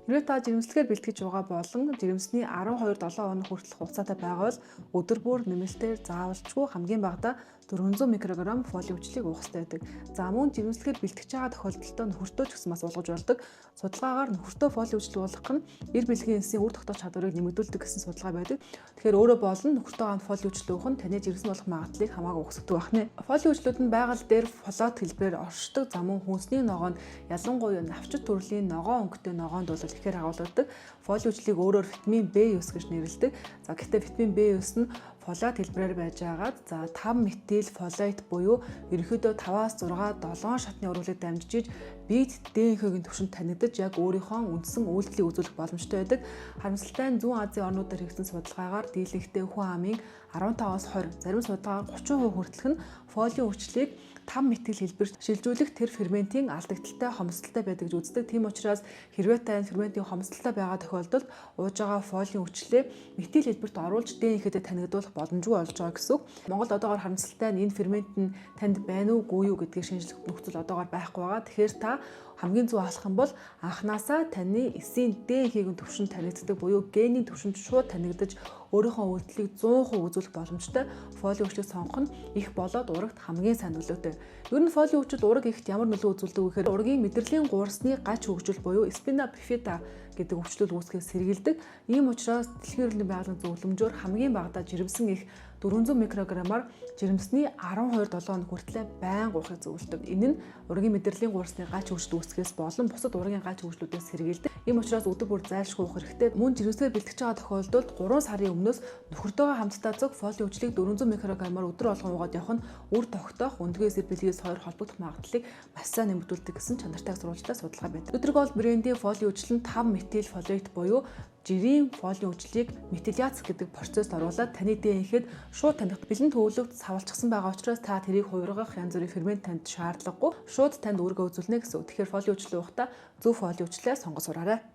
Хэрвээ та жирэмслэгээр бэлтгэж байгаа болон жирэмсний 12 7 хоног хүртэлх хугацаатай байгаа бол өдөр бүр нэмэлтээр заавалчгүй хамгийн багадаа 400 микрограмм фоли хүчлийг уух ёстой байдаг. За, мөн жирэмслэгээр бэлтгэж байгаа тохиолдолд нөхөртөө ч гэсэн бас уулгаж болдог. Судалгаагаар нөхөртөө фоли хүчлийг уулгах нь эр бэлгийн энсийн үр тогтоох чадварыг нэмэгдүүлдэг гэсэн судалгаа байдаг. Тэгэхээр өөрөө болон нөхөртөө хамт фоли хүчлийг уух нь таны жирэмсэн болох магадлалыг хамаагүй өсгөдөг байна. Фоли хүчлүүд нь байгаль дээр фолат хэлбэрээр оршдог. За, мөн хүнсний ногоонд, ялангуяа навчит төрлийн ногоон өнгөтэй ногоонд бол ихээр агуулгадаг. Фоли хүчлийг өөрөөр витамин B9 гэж нэрлэдэг. За, гэхдээ витамин B9 нь фолат хэлбэрээр байж байгаад, за, 5 метил фолат буюу ерөнхийдөө 5-аас 6 7 шатны урвалыг дамжиж биед ДНХ-гийн түвшинд танигдаж, яг өөрийнхөө үндсэн үйлдэлийг үзүүлэх боломжтой байдаг. Харамсалтай нь Зүүн Азийн орнуудаар хийгдсэн судалгаагаар дийлэнхдээ хүн амын 15-аас 20, зарим судалгаагаар 30% хүртэлх нь фолийн хүчлийг 5 метил хэлбэрт шилжүүлэх тэр ферментийн алдагдaltaй, хомсдолтой байдаг гэж үздэг. Тийм учраас хэрвээ та энэ ферментийн хомсдолтой байгаа тохиолдолд ууж байгаа фолийн хүчлээ метил хэлбэрт оруулж ДНХ-д танигдуулах боломжгүй болж байгаа гэсэн үг. Монголд одоогоор харамсалтай нь энэ фермент нь танд байна уу, үгүй юу гэдгийг шинжлэх нөхцөл одоогоор байхгүй байгаа. Тэгэхээр та хамгийн зөв алах юм бол анханасаа таны эсийн ДНХ-ийн түвшинд танигддаг буюу генийн түвшинд шууд танигдаж, өөрийнхөө үйлдэлийг 100% үзүүлэх боломжтой фоли хүчлийг сонгох нь их болоод урагт хамгийн сайн нөлөөтэй. Ер нь фоли хүчил ураг ихт ямар нөлөө үзүүлдэг вэ гэхээр ургийн мэдрэлийн гуурсны гач хөгжил буюу spina bifida гэдэг өвчлөл үүсгэхээс сэргийлдэг. Ийм учраас Дэлхийн эрүүл мэндийн байгууллагын зөвлөмжөөр хамгийн багадаа жирэмсэн их 400 микрограммаар жирэмсний 12 7 хоног хүртлээр байнга уухыг зөвлөдөг. Энэ нь ургийн мэдрэлийн гуурсны гач хөгжил үүсгэхээс болон бусад ургийн гач хөгжлүүдээс сэргийлдэг. Ийм учраас өдөр бүр зайлшгүй уух хэрэгтэй. Мөн жирэмслэгээр бэлтгэж байгаа тохиолдолд 3 сарын өмнөөс нөхөртөөгөө хамтдаа зөв фоли хүчлийг 400 микрограммаар өдөр болгон уугаад явах нь үр тогтоох, өндгөөс бэлгээс хоёр холбогдох магадлалыг маш сайн нэмэгдүүлдэг гэсэн чанартай сурвалжтай судалгаа байдаг. Nutrigol брендийн фоли хүчил нь 5 метил фолиат буюу жирийн фолийн хүчлийг метиляц гэдэг процесст оруулаад таны ДНХ-д шууд таних бэлэн төвлөгд савлчихсан байгаа учраас та тэрийг хувиргах янз бүрийн фермент танд шаардлагагүй, шууд танд үүргээ үзүүлнэ гэсэн үг. Тэгэхээр фолийн хүчлийг уухдаа зөв фолийн хүчлээ сонгож сураарай.